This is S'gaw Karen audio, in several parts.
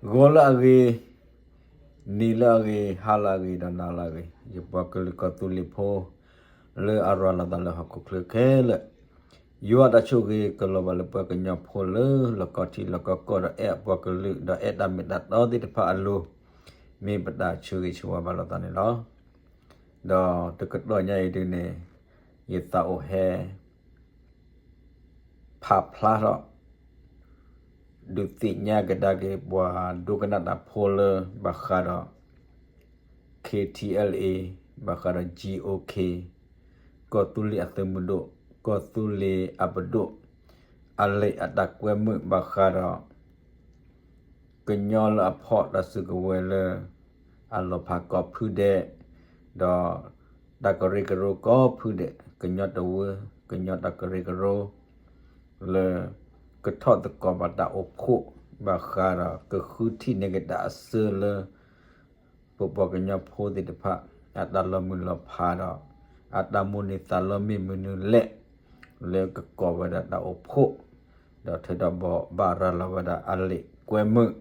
ဂီၤလၢအဂ့ၤ, နံၤလၢအဂ့ၤ, ဟါလၢအဂ့ၤ, ဒီးနၤလၢအဂ့ၤ, ယပှၤကလုာ်ကီၢ်သူလ့ၤဖိ လၢအရၤလီၤသးလၢဟီၣ်ခိၣ်ချၢခဲလၢာ်, ယွၤတၢ်ဆိၣ်ဂ့ၤကလီၤဘၣ်လၢပှၤကညီဖိလၢ လီၢ်ကီၢ်ထံလီၢ်ကီၢ်ကီၢ်ဒီးအဲၣ်အပှၤကလုာ် ဒီးအဲၣ်တၢ်မ့ၢ်တၢ်တီသ့ၣ်တဖၣ်အလိၤ, မ့ၢ်ပတၢ်ဆိၣ်ဂ့ၤဆိၣ်ဝါဘၣ်လိာ်သးန့ၣ်လီၤ. ဒီးတကတီၢ်ညါအံၤဒုန့ၣ် ယသးအိၣ်ဟဲ ဖးဖျါထီၣ် ဒုးသ့ၣ်ညါကဒါက့ၤ ပှၤဒိကနၣ်တၢ်ဖိလၢ ဘၣ်ဃးဒီး KTLA, ဘၣ်ဃးဒီး GOK, ကီၢ်သူလ့ၤအသုးမုၢ်ဒိၣ်, ကီၢ်သူလ့ၤအပဒိၣ်, အလံာ်အတၢ်ကွဲမုာ်ဘၣ်ဃးဒီး ကညီလၢအဖီၣ်တၢ်စုကဝဲၤလၢ အလီၤဖးကီၢ်ဖုဒဲး, ဒီးတၢ်ကရၢကရိကီၢ်ဖုဒဲး, ကညီတဝၢ, ကညီတၢ်ကရၢကရိ လၢ ကထီၣ်သကိးဘၣ်တၢ်အိၣ်ဖှိၣ် ဘၣ်ဃးဒီးကဃုထံၣ်န့ၢ်က့ၤတၢ်အစၢလၢ ပပှၤကညီဖိသ့ၣ်တဖၣ် အတၢ်လီၤမုၢ်လီၤဖးဒီး အတၢ်မိၣ်န့ၢ်သးလီမ့ၢ်မနုၤလဲၣ်, လၢကကိးဝဲဒၣ်တၢ်အိၣ်ဖှိၣ်, ဒီးထဲဒီးဘီးဘၣ်ရၤလီၤဝဲဒၣ်အလံာ်ကွဲမုာ်,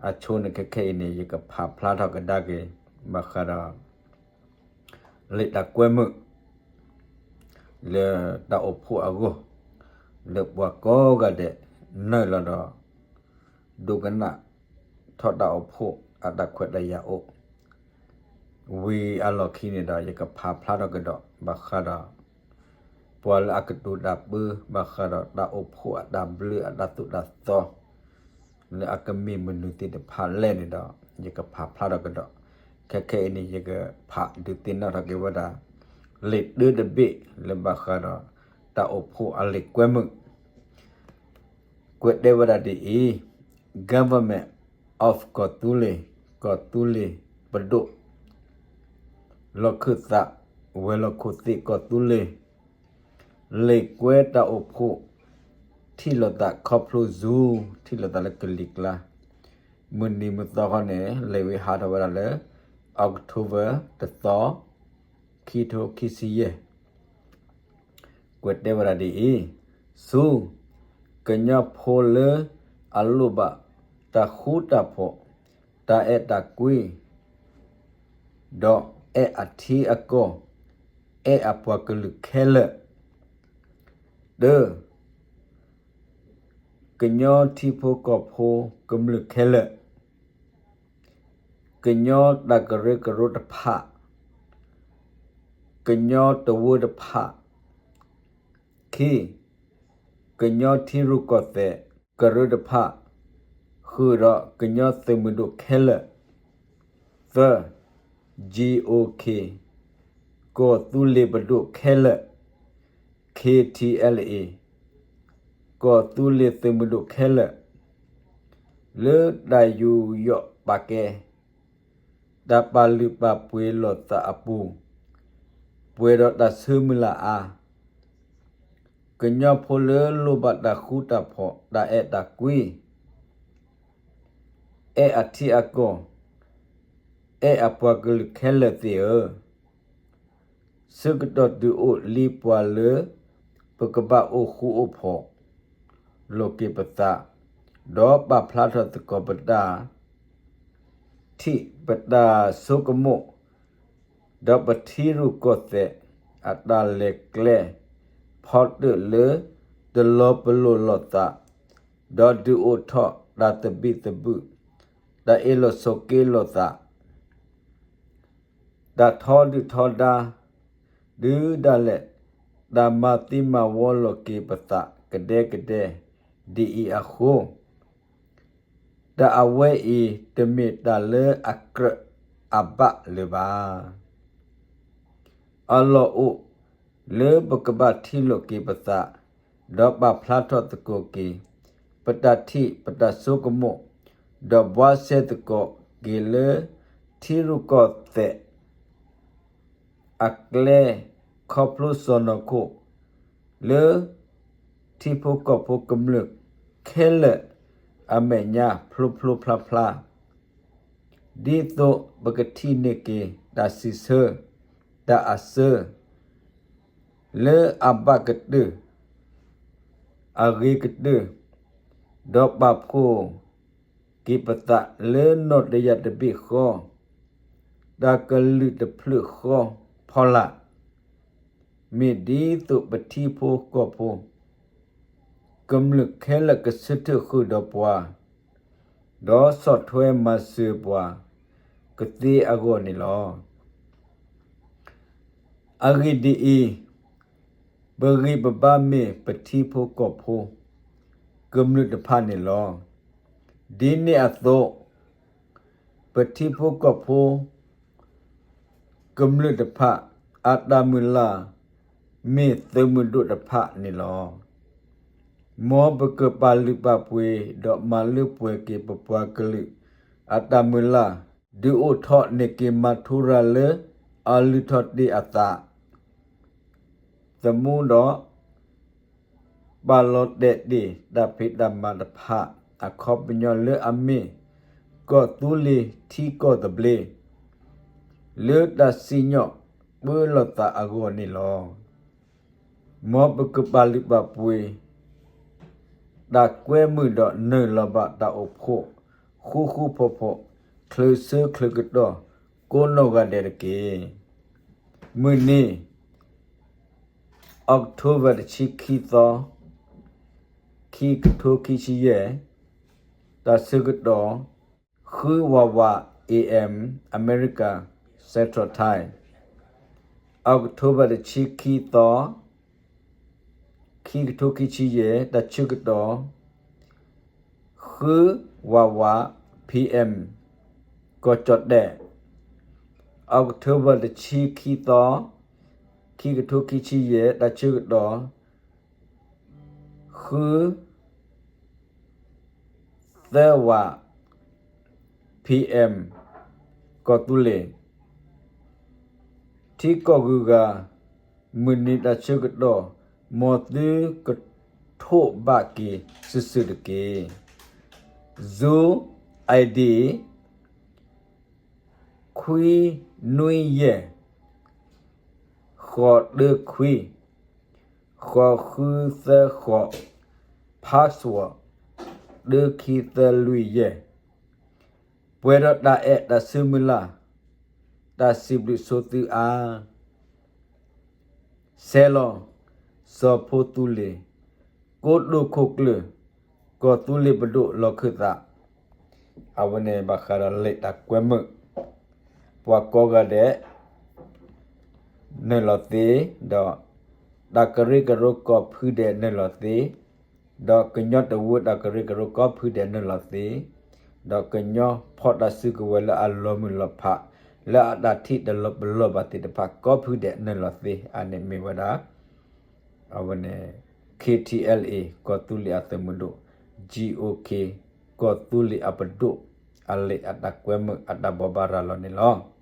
အဆိန့ၣ်ခဲခဲအံၤန့ၣ် ယကဖးဖျါထီၣ်ကဒါက့ၤ ဘၣ်ဃးဒီး လံာ်တၢ်ကွဲမုာ် လၢတၢ်အိၣ်ဖှိၣ်အဂီၢ်, လၢပှၤကိးဂၤဒဲး နုာ်လီၤဒီး ဒိကနၣ်ထီၣ်တၢ်အိၣ်ဖှိၣ်အတၢ်ခွဲးတၢ်ယာ်အိၣ် ဝံၤအလီၢ်ခံန့ၣ်ဒီး ယကဖးဖျါထီၣ်ကဒီး ဘၣ်ဃးဒီး ပှၤလၢအကတိၤတၢ်ပၢ ဘၣ်ဃးဒီးတၢ်အိၣ်ဖှိၣ်အတၢ်ဘျၢအတၢ်သိၣ်တၢ်သီ လၢအကမ့ၢ်မနုၤသ့ၣ်တဖၣ်လဲၣ်န့ၣ်ဒီး ယကဖးဖျါထီၣ်ကဒီး, ခဲခဲအံၤန့ၣ် ယကဖးဒုးသ့ၣ်နီၣ်ထီၣ်က့ၤဝဲဒၣ် လံာ်တၢတဘ့ၣ်လၢဘၣ်ဃးဒီး တၢ်အိၣ်ဖှိၣ်အလံာ်ကွဲမုာ် ကွဲးတဲဝဲဒၣ်ဒ်အံၤ, Government of ကီၢ်သူလ့ၤ, ကီၢ်သူလ့ၤပဒိၣ်, လီၢ်ခၢၣ်သး, ဝဲၤလီၢ်ခိၣ်သ့ၣ်ကီၢ်သူလ့ၤ, လံာ်ကွဲးတၢ်အိၣ်ဖှိၣ် ထံၣ်လိာ်သးခီဖျိ Zoom ထံၣ်လိာ်သးလၢကလံၤကျါ, မုၢ်နံၤမုၢ်သီခီန့ၣ် လံာ်ဝံဟးထီၣ်ဝဲဒၣ်လၢ October တသီ ခံထိခံဆံယဲၢ် ကွဲးတဲဝဲဒၣ်ဒ်အံၤ, ဆူ ကညီဖိလၢအလိၣ်ဘၣ်တၢ်ဃူတၢ်ဖိး, တၢ်အဲၣ်တၢ်ကွံ, ဒီးအဲၣ်အထံအကီၢ်, အဲၣ်အပှၤကလုာ်ခဲလၢာ်, တၢ ကညီထံဖိကီၢ်ဖိကမျၢၢ်ခဲလၢာ်, ကညီတၢ်ကရၢကရိတဖၣ်, ကညီတဝၢတဖၣ်, ခံ, ကညီထံရူၢ်ကီၢ်သဲးကရၢတဖၣ်, ဃုာ်ဒီးကညီသုးမုၢ်ဒိၣ်ခဲလၢာ်, သၢ, G O K ကီၢ်သူလ့ၤပဒိၣ်ခဲလၢာ်, K T L A ကီၢ်သူလ့ၤသုးမုၢ်ဒိၣ်ခဲလၢာ်, လၢတၢ်ယူးယီၣ်ပာ်ကဲ တၢ်ပာ်လုၢ်ပာ်ပှ့ၤလိာ်သးအပူၤ, ပှဲၤဒီးတၢ်ဆၢမုၢ်လၢ်အါ, ကညီဖိလၢလိၣ်ဘၣ်တၢ်ဃူတၢ်ဖိး တၢ်အဲၣ်တၢ်ကွံ, အဲၣ်အထံအကီၢ်, အဲၣ်အပှၤကလုာ်ခဲလၢာ်သ့ၣ်ဧၢ, ဆၢကတီၢ်ဒုးအိၣ်လံပှၤလၢ ပကဘၣ်အိၣ်ဃူအိၣ်ဖိး လိာ်က့ၤပသး, ဒီးပာ်ဖျါထီၣ်သကိးပတၢ် ထံၣ်ပတၢ်ဆိကမိၣ်, ဒီးပထံရူၢ်ကီၢ်သဲးအတၢ်လဲၤကျဲ ဖီတၢၣ်လၢတလီၤပလိာ်လိာ်သး, ဒီးဒုးအိၣ်ထီၣ်တၢ်သဘံၣ်သဘုၣ်, တၢ်အ့ၣ်လိာ်ဆိးက့လိာ်သး တၢ်ထီဒုၣ်ထီဒါ, ဒုးဒၣ်လဲာ် တၢ်မၤသံမၤဝီလိာ်က့ၤပသးကဒဲကဒဲ ဒ်အံၤအဃိ, တၢ်အဝဲအံၤတမ့ၢ်တၢ်လၢအကြၢးအဘၣ်လၢၤဘၣ်. အလီၢ်အိၣ်လၢပကဘၣ်ထံၣ်လိာ်က့ၤပသး, ဒီးပာ်ဖျါထီၣ်သကိးက့ၤ ပတၢ်ထံၣ်ပတၢ်ဆိကမိၣ်, ဒီးဘှါရှဲသကိးက့ၤလၢထံရူၢ်ကီၢ်သဲး အကျဲ ခီဖျိစီၢ်နီၤခိၣ် လၢ ထံဖိကီၢ်ဖိကမျၢၢ်ခဲလၢာ်အမဲာ်ညါဖျိဖျိဖျါဖျါ, ဒ်သိးပကထံၣ်န့ၢ်က့ၤတၢ်စံးဆၢ တၢ်အဆၢ လၢအဘၣ်ကတၢၢ် အဂ့ၤကတၢၢ်, ဒီးပာ်ဖှိၣ် က့ၤပသးလၢနီၣ်တယၢ်တဘ့ၣ်ဃီ, တၢ်ကလုၢ်တဖျၢၣ်ဃီဖီလာ်, မ့ၢ်ဒ်သိးပထံဖိကီၢ်ဖိ ကမျၢၢ်ခဲလၢာ်ကဆၢထၢၣ်ဃုာ်ဒီးပှၤ, ဒီးဆီၣ်ထွဲမၤစၢၤပှၤကသ့အဂီၢ်န့ၣ်လီၤ. အဂ့ၢ်ဒ်အံၤ, ပဂံၢ်ပဘါမ့ၢ်ပထံဖိကီၢ်ဖိ ကမျၢၢ်တဖၣ်န့ၣ်လီၤ. ဒ်န့ၣ်အသိး, ပထံဖိကီၢ်ဖိ ကမျၢၢ်တဖၣ် အတၢ်မုၢ်လၢ် မ့ၢ်သုးမုၢ်ဒိၣ်တဖၣ်န့ၣ်လီၤ. မ်ပကပာ်လုၢ်ပာ်ပှ့ၤ ဒီးမၤလၢပှဲၤက့ၤပပှၤကလုာ် အတၢ်မုၢ်လၢ် ဒုးအိၣ်ထီၣ်န့ၢ်က့ၤမၤထူရၤလၢ အလုၢ်ထီၣ်တ့ၢ်အသး သမူဒီး ပာ်လီၤတဲာ်တ့ၢ်တၢ်ဖံးတၢ်မၤတဖၣ် အခီပညီလၢအမ့ၢ် ကီၢ်သူလ့ၤထံကီၢ်သဘျ့ လၢတၢ်စံၣ်ညီၣ်ပၢလီၤသးအဂီၢ်န့ၣ်လီၤ. မ်ပကပာ်လုၢ်ပာ်ပှ့ၤ တၢ်ကွဲမုာ်ဒီးနုာ်လီၤဘၣ်တၢ်အိၣ်ဖှိၣ် ဃူဃူဖိးဖိး ချ့ၣ်ဆၢချ့ၣ်ကတီၢ် ကိးနီၢ်ဂၤဒဲးတက့ၢ်. မုၢ်နံၤ October တဆံခံသီ ခံကထိခံဆံယဲၢ်, တၢ်ဆၢကတီၢ် ဃုဝးဝး A M, America Central Time, October တဆံခံသီ ခံကထိခံဆံယဲၢ်, တၢ်ဆၢကတီၢ် ဃုဝးဝး P M ကီၢ်ကၠီၣ်တဲၣ်, October တဆံခံသီ ခံကထိခံဆံယဲၢ်, တၢ်ဆၢကတီၢ် ဃု သၢဝး P M ကီၢ်သူလ့ၤ, ထံကီၢ်ဂုၤဂၤ မုၢ်နံၤတၢ်ဆၢကတီၢ် မ်သုကထိးဘၣ်က့ၤစုာ်စုာ်တက့ၢ်. Zoom I D ခွံနွံယဲၢ် ဃိးတၢခွံ ဃိးဃုသၢဃိး, password တၢခံသၢလွံၢ်ယဲၢ်, ပှဲၤဒီးတၢ်အဲၣ်တၢ်ဆၢမုၢ်လၢ်, တၢ်စံးဘျုးဆိသုအါ ဆဲးလီၤ စီၤဖိသူလ့ၤ ကိတိာ်ခိၣ်ကျၢၢ် ကီၢ်သူလ့ၤပဒိၣ်လီၢ်ခၢၣ်သး, အဝဲန့ၣ်ဘၣ်ဃးဒီးလံာ်တၢ်ကွဲမုာ်, ပှၤကိးဂၤဒဲး နုာ်လီၤသ့, ဒီးတၢ်ကရၢကရိကိးဖုဒဲးနုာ်လီၤသ့, ဒီးကညီတဝၢတၢ်ကရၢကရိကိးဖုဒဲးနုာ်လီၤသ့, ဒီးကညီဖီၣ်တၢ်စုကဝဲၤလၢအလီၤမုၢ်လီၤဖး လၢအတၢ်ထံၣ်တလီၤပလိာ်ဘၣ်သ့ၣ်တဖၣ် ကိးဖုဒဲးနုာ်လီၤသ့, အန့ၣ်မ့ၢ်ဝဲဒၣ် အဝဲန့ၣ် K T L A ကီၢ်သူလ့ၤအသုးမုၢ်ဒိၣ်, G O K ကီၢ်သူလ့ၤအပဒိၣ် အလံာ်အတၢ်ကွဲမုာ်အတၢ်ဘိးဘၣ်ရၤလီၤန့ၣ်လီၤ.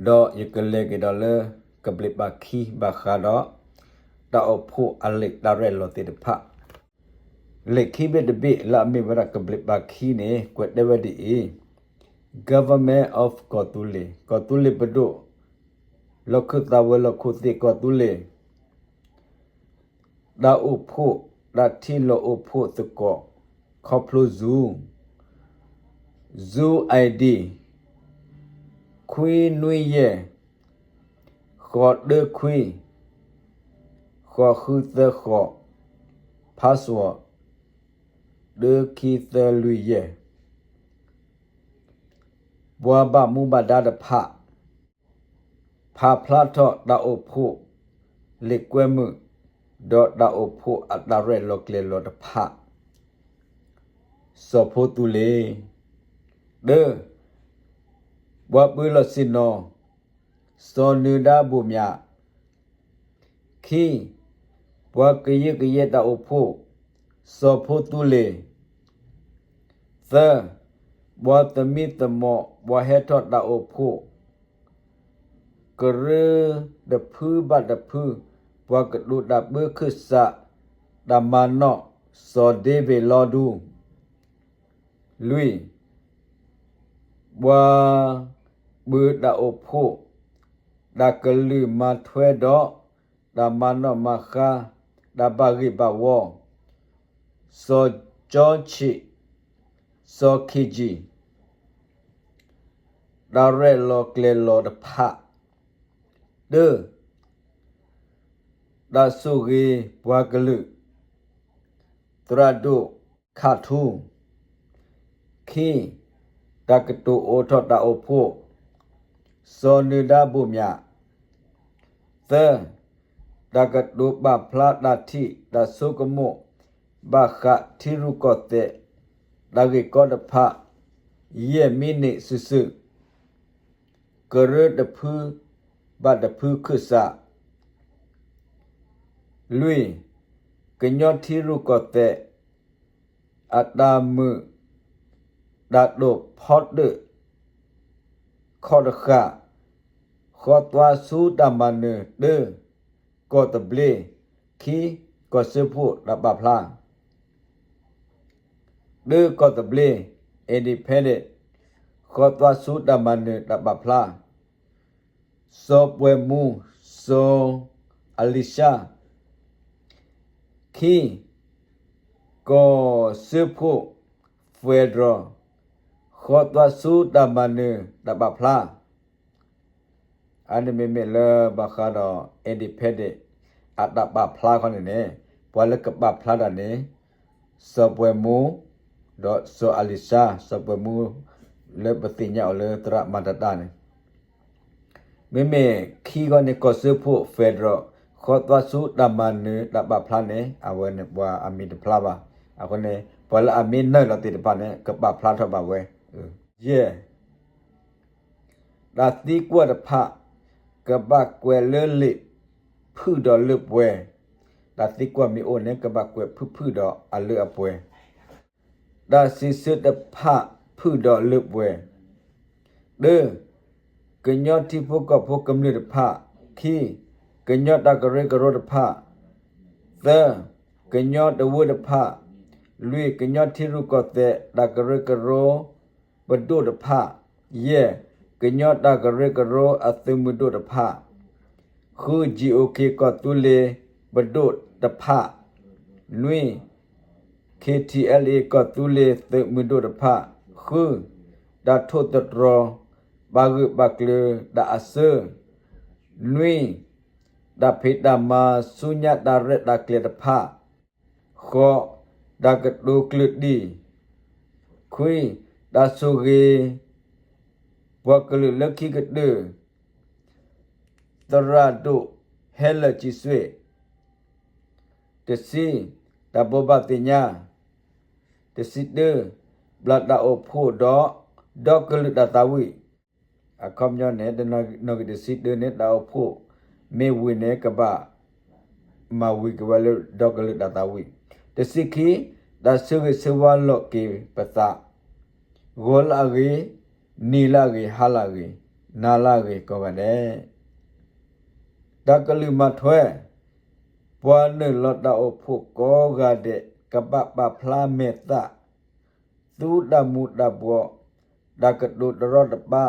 ဒီးယကလဲၤက့ၤဒီးလၢ ကဘျံးပၤခံဘၣ်ဃးဒီး တၢ်အိၣ်ဖှိၣ်အလံာ်တၢ်ရဲၣ်လီၤသ့ၣ်တဖၣ်, လံာ်ခံဘ့ၣ်တဘ့ၣ်လၢအမ့ၢ်ဝဲဒၣ်ကဘျံးပၤခံန့ၣ် ကွဲးတဲဝဲဒ်အံၤ, Government of ကီၢ်သူလ့ၤ, ကီၢ်သူလ့ၤပဒိၣ်, လီၢ်ခၢၣ်သးဝဲၤလီၢ်ခိၣ်သ့ၣ်ကီၢ်သူလ့ၤ တၢ်အိၣ်ဖှိၣ် တၢ်ထံၣ်လိာ်အိၣ်ဖှိၣ်သကိး ခီဖျိ Zoom, Zoom I D ခွံနွံယဲၢ် ဃိးတၢခွံ ဃိးဃုသၢဃိး, password တၢခံသၢလွံၢ်ယဲၢ်, ပှၤဘၣ်မူဘၣ်ဒါတဖၣ် ဖးဖျါထီၣ်တၢ်အိၣ်ဖှိၣ်လံာ်ကွဲမုာ် ဒီးတၢ်အိၣ်ဖှိၣ်အတၢ်ရဲၣ်လီၤကျဲၤလီၤတဖၣ် စီၤဖိသူလ့ၤ, တၢ, ပှၤပၢၤလီၢ်ဆ့ၣ်နီၤ စီၤနၢၤဒါဘိၣ်မၠး, ခံ, ပှၤကယၢကယဲတၢ်အိၣ်ဖှိၣ် စီၤဖိသူလ့ၤ, သၢ, ပှၤသမံသမိး ပှၤဟဲထီၣ်တၢ်အိၣ်ဖှိၣ် ကရၢတဖုဘၣ်တဖု ပှၤကတိၤတၢ်ပၢခၢၣ်စး တၢ်မၤနီၣ် စီၤဒ့ဘ့ၣ်လီဒူ, လွံၢ်, ပှၤပၢတၢ်အိၣ်ဖှိၣ် တၢ်ကလုၢ်မၤထွဲဒီး တၢ်မၤနီၣ်မၤဃါ တၢ်ဘၣ်ဂ့ၢ်ဘၣ်ဝီ စီၤကၠီဆံး, စီၤခ့ယံၣ်, တၢ်ရဲၣ်လီၤကျဲၤလီၤတဖၣ်, တၢ, တၢ်ဆိၣ်ဂ့ၤပှၤကလုာ်, သရၣ်ဒိၣ်ခးထူ, ခံ, တၢ်ကတိၤအိးထီၣ်တၢ်အိၣ်ဖှိၣ်, စီၤနၢၤဒါဘိၣ်မၠး, သၢ, တၢ်ကတိၤပာ်ဖျါတၢ်ထံၣ်တၢ်ဆိကမိၣ် ဘၣ်ဃးထံရူၢ်ကီၢ်သဲး တၢ်ဂ့ၢ်ကီတဖၣ်, ယဲၢ်မံးနံးစုာ်စုာ်, ကရၢတဖုဘၣ်တဖုခၢၣ်စး, လွံၢ်, ကညီထံရူၢ်ကီၢ်သဲး အတၢ်မုာ်တၢ်တိာ်ဖီတၢၣ် ခီၣ်တဃာ်, ဃီသွါဆူတၢ်မၤနၢၤ, တၢ, ကီၢ်သဘျ့, ခံ, ကီၢ်စၢဖှိၣ်တၢ်ပာ်ဖျါ, တၢ ကီၢ်သဘျ့ independent ဃီသွါဆူတၢ်မၤနၢၤတၢ်ပာ်ဖျါ, စီၤပှဲၤမူ စီၤအလံၤၡါ, ခံ, ကီၢ်စၢဖှိၣ် federal ဃီသွါဆူတၢ်မၤနၢၤတၢ်ပာ်ဖျါ အန့ၣ်မ့မ့ၢ်လၢဘၣ်ဃးဒီး independent အတၢ်ပာ်ဖျါခီန့ၣ်န့ၣ်, ပှၤလၢကပာ်ဖျါတၢ်န့ၣ် စီၤပှဲၤမူ ဒီးစီၤအလံၤၡါ, စီၤပှဲၤမူ လၢပသ့ၣ်ညါအီၤလၢသရၣ်မၤတၢ်တၢ်န့ၣ်, မ့မ့ၢ်ခံခီန့ၣ် ကီၢ်စၢဖှိၣ် federal ဃီသွါဆူတၢ်မၤနၢၤတၢ်ပာ်ဖျါန့ၣ် အဝဲန့ၣ်ပှၤအမံၤတဖျါဘၣ်. အဃိန့ၣ် ပှၤလၢအမ့ၢ်နုာ်လီၤသ့ၣ်တဖၣ်န့ၣ် ကပာ်ဖျါထီၣ်ဘၣ်ဝဲ, ယဲၢ် တၢ်သံကွၢ်တဖၣ် ကဘၣ်ကွဲးလၢလံာ်ဖုၣ်ဒီးလၢပှဲၤ, တၢ်သံကွၢ်မ့ၢ်အိၣ်န့ၣ် ကဘၣ်ကွဲးဖုၣ်ဖုၣ်ဒီးအလၢအပှဲၤ, တၢ်စံးဆၢတဖၣ်ဖုၣ်ဒီးလၢပှဲၤ, တၢ, ကညီထံဖိကီၢ်ဖိကမျၢၢ်တဖၣ်, ခံ, ကညီတၢ်ကရၢကရိတဖၣ်, သၢ, ကညီတဝၢတဖၣ်, လွံၢ်, ကညီထံရူၢ်ကီၢ်သဲးတၢ်ကရၢကရိ ပဒိၣ်တဖၣ်, ယဲၢ်, ကညီတၢ်ကရၢကရိအသုးမုၢ်ဒိၣ်တဖၣ်, ဃု, ကၠံၣ်အိၣ်ခ့ၣ်ကီၢ်သူလ့ၤပဒိၣ်တဖၣ်, နွံ, ခ့ၣ်ထံၣ်အဲလ်အ့ၣ် ကီၢ်သူလ့ၤသုးမုၢ်ဒိၣ်တဖၣ်, ဃု, တၢ်ထိၣ်သတြီၤ ပာ်ဂၢၢ်ပာ်ကျၢၤတၢ်အစၢ, နွံ, တၢ်ဖံးတၢ်မၤဆူညါတၢ်ရဲၣ်တၢ်ကျဲၤတဖၣ်, ဃိး, တၢ်ကတိၤကျၢၢ်တံၢ်, ခွံ, တၢ်ဆိၣ်ဂ့ၤ ပှၤကလုာ်လၢခံကတၢၢ်, သရၣ်ဒိၣ်ဟဲလၢာ်ကံးစွ့ၣ်, တဆံ, တၢ်ဘိးဘၣ်သ့ၣ်ညါ, တဆံတၢ, ဘျၣ်တၢ်အိၣ်ဖှိၣ်ဒီး ဒီကလုာ်တၢ်သးဝံၣ်, အခီပညီန့ၣ် တနီၣ်ဂံၢ်တဆံတၢန့ၣ် တၢ်အိၣ်ဖှိၣ်မ့ၢ်ဝံၤန့ၣ် ကဘၣ်မၤဝံၤက့ၤဝဲလၢဒီကလုာ်တၢ်သးဝံၣ်, တဆံခံ, တၢ်ဆၢဂ့ၤဆၢဝါလိးက့ၤပသး, ဂီၤလၢအဂ့ၤ, နံၤလၢအဂ့ၤ, ဟါလၢအဂ့ၤ, နၤလၢအဂ့ၤကိးဂၤဒဲး တၢ်ကလုၢ်မၤထွဲ, ပှၤနုာ်လီၤတၢ်အိၣ်ဖှိၣ်ကိးဂၤဒဲး ကဘၣ်ပာ်ဖျါမဲာ်သၣ်, သူတၢ်မူၤတၢ်ဘှီး, တၢ်ကတိၤတရီတပါ,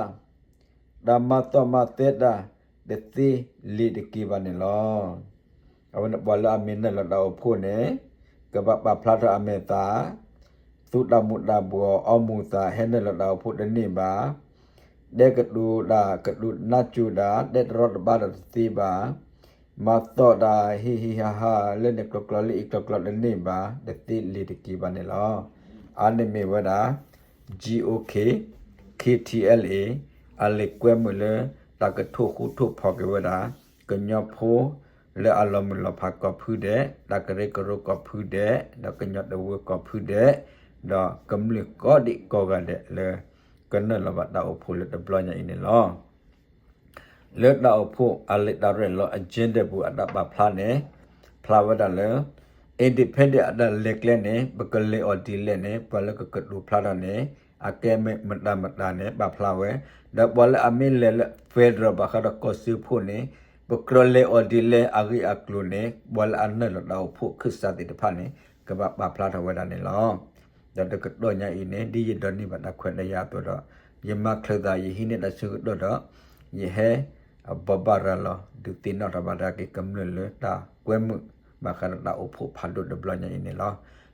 တၢ်မၤသီၣ်မၤသဲတၢ် တသ့လံၤတက့ၤဘၣ်န့ၣ်လီၤ. အဝဲန့ၣ်ပှၤလၢအမ့ၢ်နုာ်လီၤတၢ်အိၣ်ဖှိၣ်န့ၣ် ကဘၣ်ပာ်ဖျါထီၣ်အမဲာ်သၣ်, သူတၢ်မူၤတၢ်ဘှီး အီမူၤသး ဟဲနုာ်လီၤတၢ်အိၣ်ဖှိၣ်တန့ၢ်ဘၣ် တဲကတိၤတၢ်ကတိၤနးစူၤတၢ် တဲတရီတပါတၢ်တသ့ဘၣ်, မၤသီၣ်တၢ်ဟံၣ်ဟံၣ်ဟးဟးလၢန့ၣ်ကျိၤကျိၤလၢအံၤကျိၤကျိၤတန့ၢ်ဘၣ် တသ့လံၤတက့ၤဘၣ်န့ၣ်လီၤ. အါန့ၣ်မ့ၢ်ဝဲဒၣ် GOK KTLA အလံာ်ကွဲမုာ်လၢ တၢ်ကထိၣ်ဃူထိၣ်ဖိးက့ၤဝဲဒၣ် ကညီဖိလၢအလီၤမုၢ်လီၤဖးကိးဖုဒဲး, တၢ်ကရၢကရိကိးဖုဒဲး, ဒီးကညီတဝၢကိးဖုဒဲး, ဒီးကမျၢၢ်ကိးဒံးကိးဂၤဒဲးလၢ ကနုာ်လီၤဘၣ်တၢ်အိၣ်ဖှိၣ်လၢတဘျီညါအံၤန့ၣ်လီၤ. လၢတၢ်အိၣ်ဖှိၣ်အလံာ်တၢ်ရဲၣ်လီၤ agenda ပူၤအတၢ်ပာ်ဖျါန့ၣ် ဖျါဝဲဒၣ်လၢ independent အတၢ်လဲၤကျဲန့ၣ် ပကလဲၤအီၤဒ်လဲၣ်န့ၣ် ပှၤလၢကကတိၤဖျါထီၣ်န့ၣ် အကဲမတၤမတၤန့ၣ် ပာ်ဖျါဝဲ, ဒီးပှၤလၢအမ့ၢ်လဲၤလၢ federal ဘၣ်ဃးဒီးကီၢ်စၢဖှိၣ်န့ၣ် ပကြၢးလဲၤအီၤဒ်လဲၣ်အဂ့ၢ်အကျိၤန့ၣ် ပှၤလၢအနုာ်လီၤတၢ်အိၣ်ဖှိၣ်ခၢၣ်စးသ့ၣ်တဖၣ်န့ၣ် ကဘၣ်ပာ်ဖျါထီၣ်ဝဲဒၣ်န့ၣ်လီၤ. ဒီးတကတီၢ်ညါအံၤန့ၣ် ဒ်ယဒိးန့ၢ်ဘၣ်တၢ်ခွဲးတၢ်ယာ်အသိးဒီး ယမၤချုးသး ယဟံးန့ၢ်တၢ်ဆၢကတီၢ်ဒီး ယဟဲဘိးဘၣ်ရၤလီၤ ဒုးသ့ၣ်နီၣ်ထီၣ်ဘၣ်တၢ်က့ၤကမျၢၢ်လၢတၢ်ကွဲမုာ် ဘၣ်ဃးဒီးတၢ်အိၣ်ဖှိၣ်ဖးဒိၣ်တဘျီညါအံၤန့ၣ်လီၤ.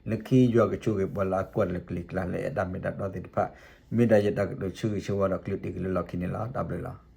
လၢခံယွၤကဆိၣ်ဂ့ၤပှၤလၢအကွၢ်တၢ်လၢကလံၤကျါလၢအဲၣ်တၢ်မ့ၢ်တၢ်တီသ့ၣ်တဖၣ်, မ့ၢ်ဒၣ်ယတၢ်ကတိၤဆၢဂ့ၤဆၢဝါဒီးကလုၢ်တံၢ်ကလုၢ်လီၢ်ခံန့ၣ်လီၤ. တၢ်ဘျုးလီၤ.